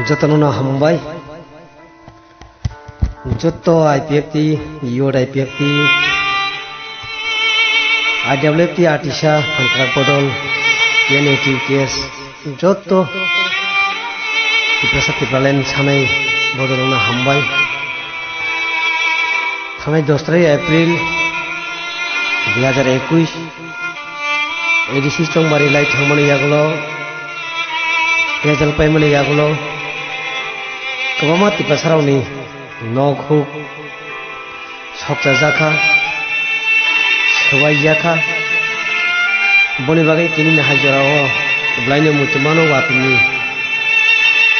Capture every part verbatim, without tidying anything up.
Jotono no hambai. Joto I P F T, Youth I P F T, I W F T, Artisa, Hamkrak Bodol, T N A T K S, joto Tiprasa Tipraland sanai bodolno hambai. Thanai dos tarik April dui hazar ekush, A D C Chongbari lai thangmani yagulo, result paimani yagulo, kwbangma Tiprasarokni nok huk sokchajakha, swbaijakha. Boni bagwi tinini hai jorao bwlaino muchungmano watini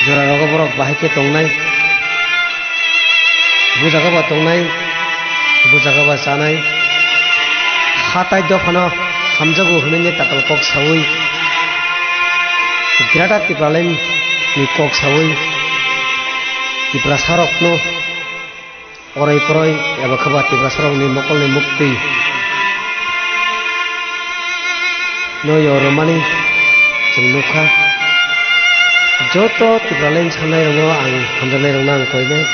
jorarogo borok bahai khe tongnai. Bujagaba tongnai, bujagaba chanai. Hatai dophano hamjago hwnwi tatal kok saui, Greater Tipraland ni kok saui, Tiprasarokno orai poroi eba khaba Tiprasarokni mokolni muktwi no yo rwmani chwng nukha. Joto Tipraland sanairokno ang hamjaknairokno ang koinai.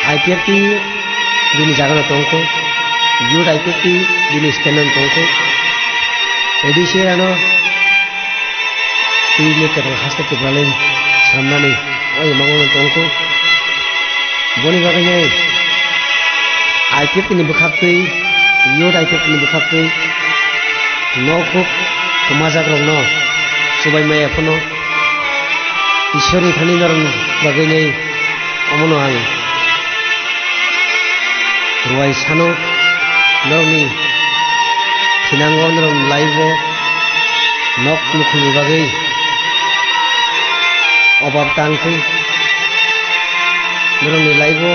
I P F T bini jagano tongkho, Youth I P F T bini stand-o tongkho, A D C ano tini kwtal haste Tipraland samnani o imangno tongkho. Boni bagwi nai I P F T ni bwkhaktwi, Youth I P F T ni bwkhaktwi nok huk kwmajakrokno chubaimaya phano Ishwarni thani norokni bagwi nai omono ang ruai sano, norokni thinango, norokni laibo nok nukhungni bagwi obab tang thung, norokni laibo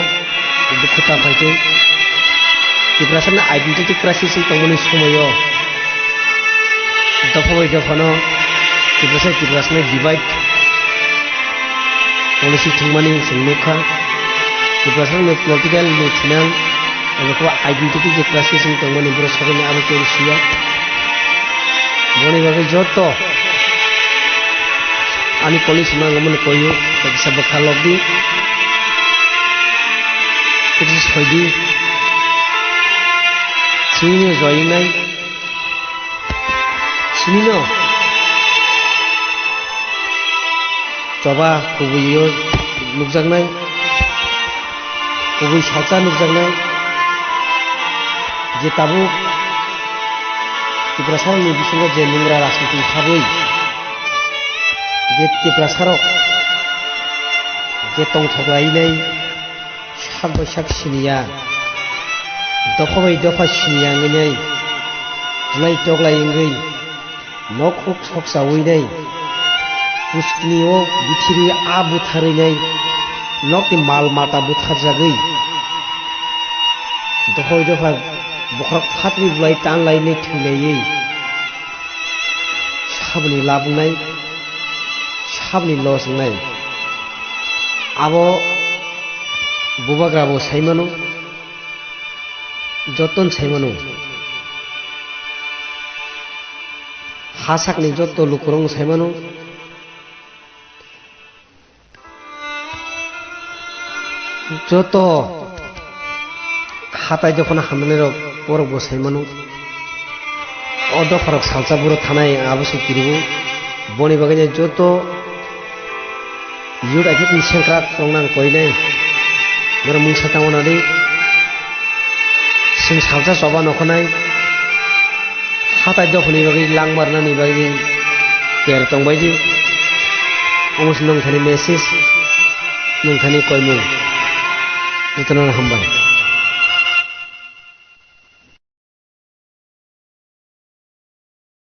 dukhu ta phai thung. Tiprasani identity crisis wng tongmani somoio dopha bai dophano Tiprasa, Tiprasani divide policy thwngmani chwng nukha. Tiprasani political ni thinang, abo khe identity je crisis wng tongmani borok sakni abo khe siya. Boni bagwi joto ani policy mangmani koyo, kaisa bwkha lokdi, kaisa soidi, chini joinai. Sinino choba kubuio nukjaknai, kubui salsa nukjaknai, je tabuk Tiprasarokni bisingo je nungra rajniti habwi je Tiprasarok je tongthok lainai, sak bai sak siniya, dopha bai dopha siniya wngwi nai, bwlai toklai wngwi, nok huk soksa wi nai, puskni o bichiri a butharwi nai, nokni mal mata butharjagwi, dopha bai dopha bokhorok phatwi bwlai tanlai nai thwilaiwi, saboni lab wngnai, saboni loss wngnai. Abo bubagra bo sai mano, joto no sai mano. Ha sakni joto lukurok no sai mano. Joto hatai dophano hamnanirok borok bo sai mano. O dopharok salsa buro thanai abo se kiribo. Boni bagwi joto Youth I P F T ni sengkrak rokno ang koinai, borok mungsa tangma nadi. Chwng salsa choba nokhanai, hatai dophani bagwi langma rwnani bagwi ter tongbaidi. Omo se nongthani message, nongthani koimung. Jotono hambai.